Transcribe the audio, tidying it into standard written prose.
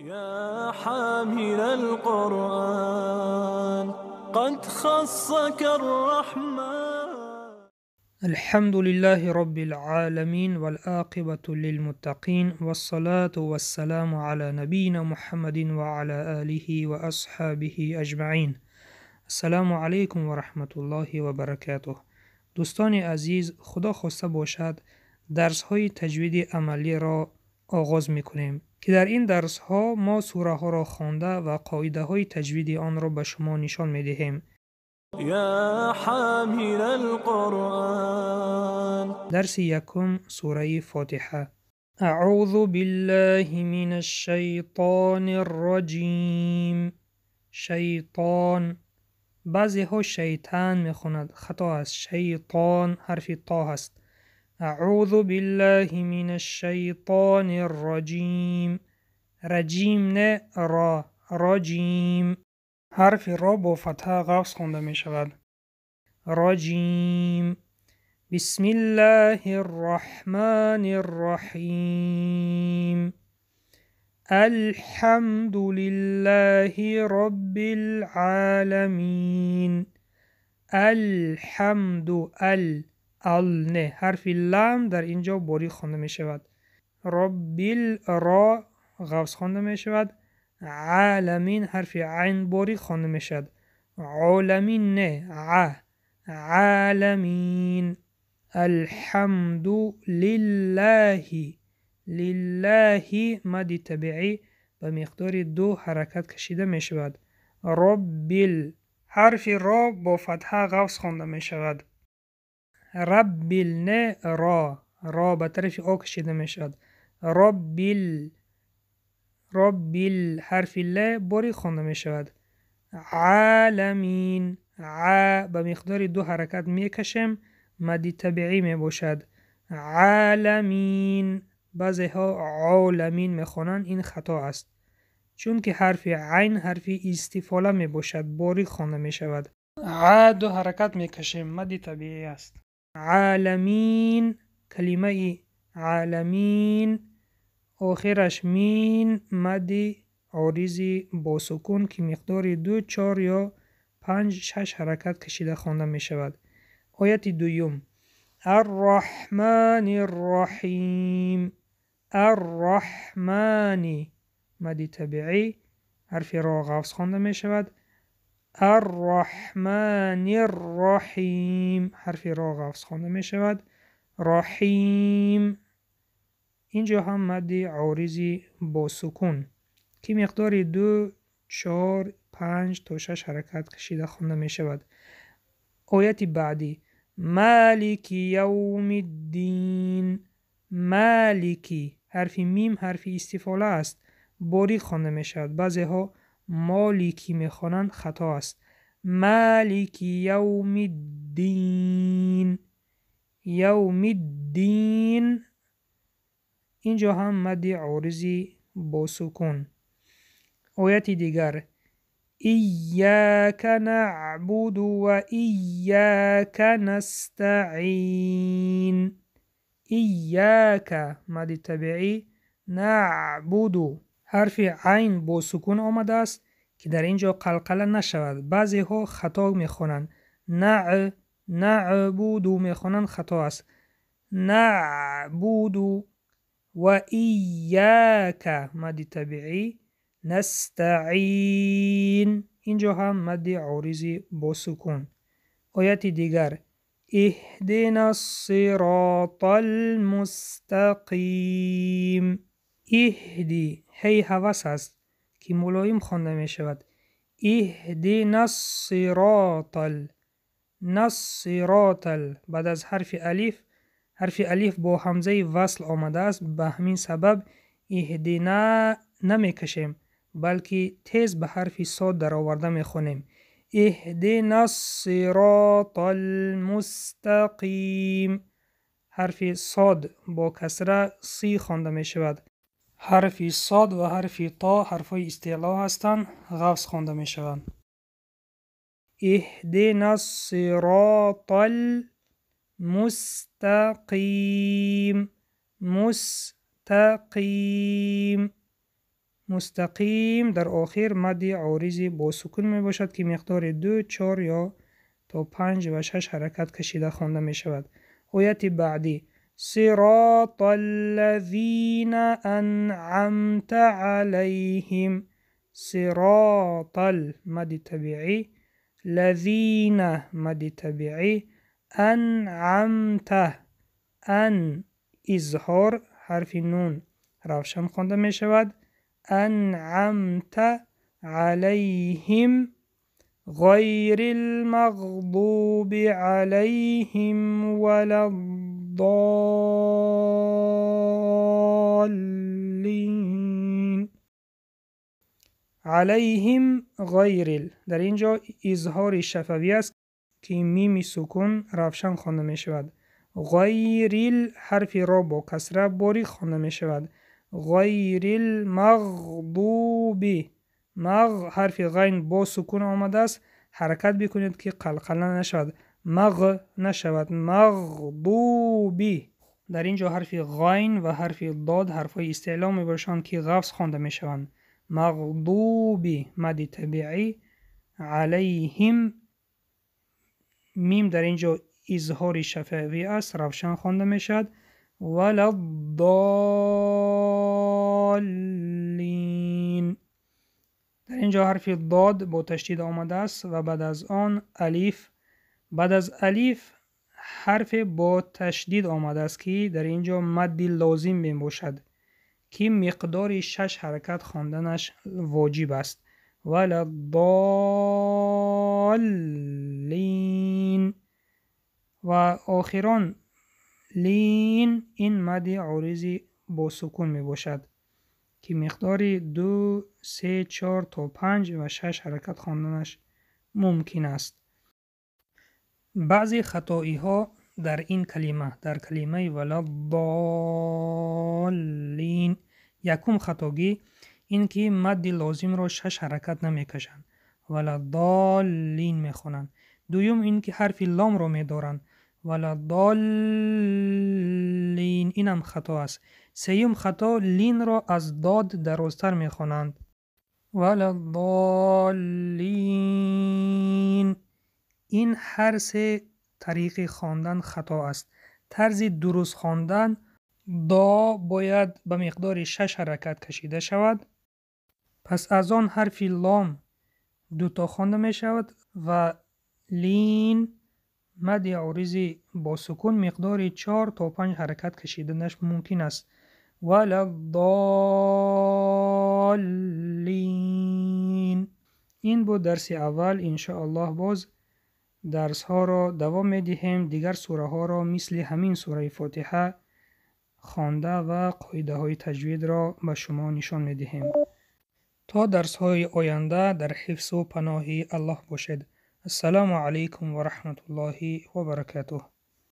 يا حامل القرآن قد خصك الرحمن. الحمد لله رب العالمين والعاقبة للمتقين والصلاة والسلام على نبينا محمد وعلى آله وأصحابه أجمعين. السلام علیکم و رحمت الله و برکاته. دوستان عزیز، خدا خواسته باشد درس های تجوید عملی را آغاز میکنیم که در این درس ها ما سوره ها را خوانده و قاعده های تجوید آن را به شما نشان میدهیم. یا حامل القرآن. درس یکم، سوره فاتحه. اعوذ بالله من الشیطان الرجیم. شیطان، بعضی ها شیطان میخواند، خطا است. شیطان حرف طا هست. اعوذ بالله من الشیطان الرجیم. رجیم نه، را، رجیم. حرف را با فتحه قفز خوانده می شود. رجیم. بسم الله الرحمن الرحیم. الحمد لله رب العالمین. الحمد، ال، ال نه، حرف لام در اینجا باری خوانده می شود. رب را غوص خوانده می شود. عالمین حرف عین باری خوانده می شود. عالمین نه، ع، عالمین. الحمد لله. لله مد طبیعی به مقدار 2 حرکت کشیده می شود. رب ال، حرف را با فتحه غوص خوانده می شود. رب ال نه، را، را به طرف آ کشیده می شود. رب ال، رب ال، حرف ل باری خوانده می شود. عالمین، ع به مقدار 2 حرکت می کشیم، مد طبیعی می باشد. عالمین، بعضی ها عالمین می خوانند، این خطا است، چون که حرف عین حرف استفاله می باشد، باری خوانده می شود. ع 2 حرکت می کشیم، مد طبیعی است. عالمین، کلمه عالمین آخرش مین، مد عارض با سکون که مقدار 2، 4 یا 5، 6 حرکت کشیده خوانده می شود. آیت دوم، الرحمن الرحیم. الرحمن مد طبیعی، حرف را غوص خوانده می شود. الرحمن الرحیم، حرف را غوص خوانده می شود. رحیم، اینجا هم مد عارض با سکون که مقدار 2، 4، 5 تا 6 حرکت کشیده خوانده می شود. آیت بعدی، مالک یوم الدین. مالکی، حرف میم حرف استفاله است، باری خوانده می شود. بعضی ها مالکی می خوانند، خطا است. مالک یوم الدین، یوم الدین، اینجا هم مد عارضی با سکون. آیت دیگر، ایاک نعبد و ایاک نستعین. ایاک مد طبیعی، نعبد حرف عین با سکون آمده است که در اینجا قلقله نشود. بعضی ها خطا میخوانند، نع، نعبد میخوانند، خطا است. نعبد و ایاک مد طبیعی، نستعین، اینجا هم مد عارض با سکون. آیت دیگر، اهدنا الصراط المستقیم. اهدی، هی هوس است که ملایم خوانده می شود. اهدنا الصراط ال، نصراط ال، بعد از حرف الف، حرف الف با همزه وصل آمده است، به همین سبب اهدنا نمی کشیم، بلکه تیز به حرف صاد در آورده می خوانیم. اهدنا الصراط المستقیم، حرف صاد با کسره سی خوانده می شود. حرف صاد و حرف طا حرفای استعلا هستند، غوص خوانده می شوند. اهدنا الصراط المستقیم، مستقیم، Мустақим дар охир мадди оризи бо сукун мебошад, ки миқдори 2, 4 ё то 5 ва 6 ҳаракат кашида хонда мешавад. Ояти баъдӣ: Сироталлазина анъамта алайҳим. Сиротал мадди табиӣ, лазина мадди табиӣ, анъамта ан изҳор ҳарфи нун равшан хонда мешавад. Анъамта алайҳим ғайрил мағдуби алайҳим валаззоллин. Алайҳим ғайрил дар ин ҷо изҳори шафавӣ аст, ки мими сукун равшан хонда мешавад. Ғайрил ҳарфи ро бо касра борик хонда мешавад. Ғайрил мағдуби мағ ҳарфи ғайн бо сукун омадааст. Ҳаракат бикунед, ки қалқала нашавад, мағ нашавад. Мағдуби дар ин ҷо ҳарфи ғайн ва ҳарфи дод ҳарфҳои истеъло мебошанд, ки ғафз хонда мешаванд. Мағдуби мадди табиӣ, алайҳим мим дар ин ҷо изҳори шафавӣ аст, равшан хонда мешавад. Валаззоллин дар ин ҷо ҳарфи дод бо ташдид омадааст ва баъд аз он алиф. Баъд аз алиф ҳарфе бо ташдид омадааст, ки дар ин ҷо мадди лозим мебошад, ки миқдори 6 ҳаракат хонданаш воҷиб аст. Валаззоллин ва охирон лин ин мадди оризи бо сукун мебошад, ки миқдори 2, 3, 4 то 5 ва 6 ҳаракат хонданаш мумкин аст. Баъзе хатоиҳо дар ин калима, дар калимаи валаззоллин. Якум хатогӣ ин ки мадди лозимро 6 ҳаракат намекашанд, валаззоллин мехонанд. Дуюм ин ки ҳарфи ломро медоранд, валаззоллин, инам хато аст. Сеюм хато, линро аз дод дарозтар мехонанд, валаззоллин. Ин ҳар се тариқи хондан хато аст. Тарзи дуруст хондан: до бояд ба миқдори 6 ҳаракат кашида шавад, пас аз он ҳарфи лом дуто хонда мешавад ва лин мадди оризи бо сукун миқдори 4 то 5 ҳаракат кашиданаш мумкин аст. Валаззоллин. Ин буд дарси аввал. Иншоаллоҳ боз дарсҳоро давом медиҳем, дигар сураҳоро мисли ҳамин сураи Фотиҳа хонда ва қоидаҳои таҷвидро ба шумо нишон медиҳем. То дарсҳои оянда дар ҳифзу паноҳи Аллоҳ бошед. Ассалому алайкум ва раҳматуллоҳи ва баракатуҳ.